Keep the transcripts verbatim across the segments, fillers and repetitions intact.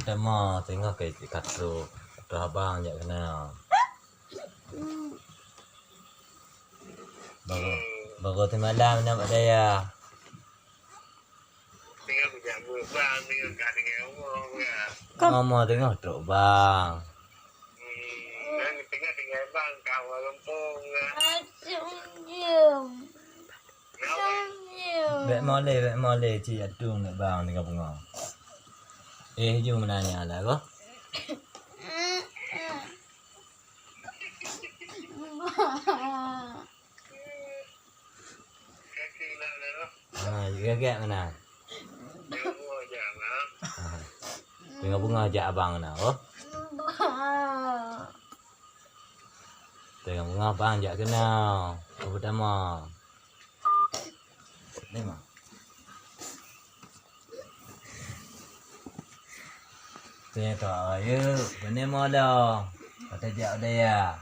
Teuma teungoh ka, ka trok, ka trok abang jak keunoe. Baru, baru teumalam na bak dayah. Teungoh kujak beuet bang, teungoh ka tinggai rumoh, ya. Mama teungoh trok bang. Hmm, nyan teungoh tinggai bang, ka awai gampông, ya. Bèk moleh, bèk moleh, cit atueng nèk bang teungoh beungoh. Eh, jeuem meunanya lah, roh. Ha, gagak mana? Ha. Teungoh beungoh jak abang na, oh. Teungoh beungoh bang jak keunoe. Peutama. Ni mah. Teuka ayeuk, beuneumoh dong. Ka tajak u dayah.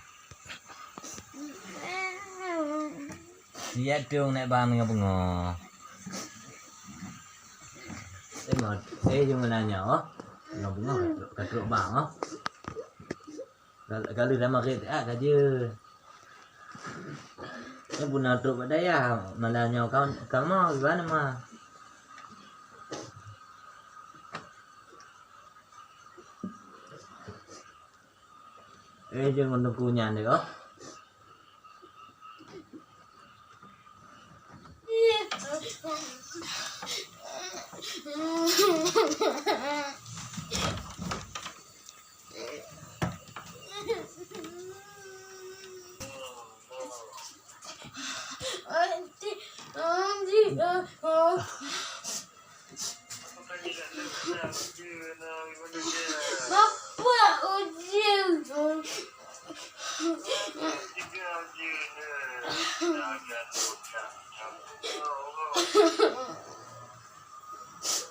Siat tueng nèk bang ngon beungoh. Eh, ma-, eh, jeuem nanya, oh. Ngon beungoh ka trok, ka trok bang, oh. Gal-, galeh dah maghrib, ah, ka jeuet. Nyan beuna trok bak dayah, malam nyoe ka, ka mo, gimana ma? Eh, jeuem ngon teungku nyan deh, oh. Bapak ujian.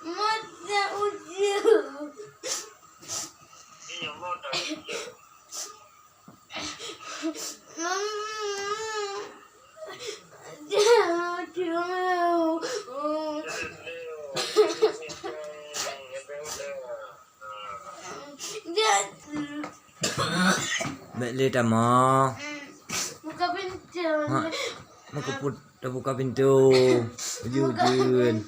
Mata ujian. Bèk lé tamong. Buka pintu. Ha, muka put-, tabuka pintu. Ujeuen-ujeuen.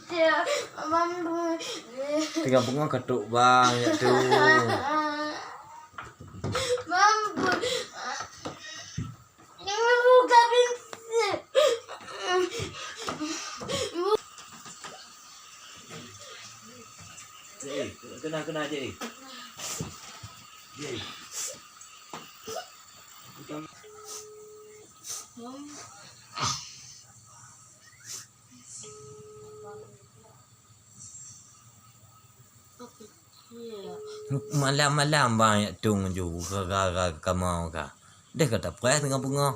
Teungoh beungoh ka trok bang, jak tueng. Mampu. Buka pintu. Cik, eh, kena, kena, Cik, eh. Cik, eh. Malam-malam bang jak tueng ju gara-gara kamoe ka. Deh ka tapreh teungoh beungoh.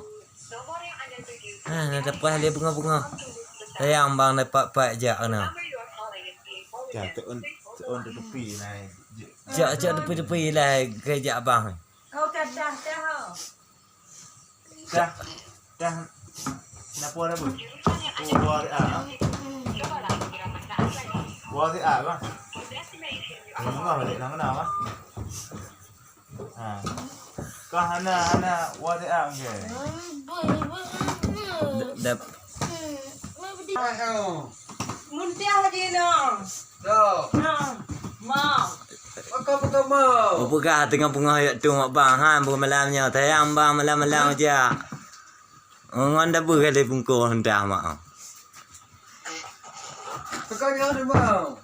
Ha, na tapreh lé beungoh-beungoh. Sayang bang na pat-pat jak keunoe. Ka, teuôn, teuôn teutupi na. Jak, jak tupi-tupi lah keu jak bang. Oh, ka dah, dah, oh. Dah, dah. Napa dah, Bu? Oh, W A, ha? W A, bang. Tengok balik dalam mana, bang? Ha. Kah hana, hana W A, okey. Dap. Muntiah je, no. Tuh. Ha, ma. Buka, buka, mau. Oh, peugah teungoh beungoh jak tueng bak bang, ha, bukan malam nyoe. Sayang bang malam-malam jak. Ngon dah beuh kali bungkôh dah mak. Bukan nyoe dah, mau.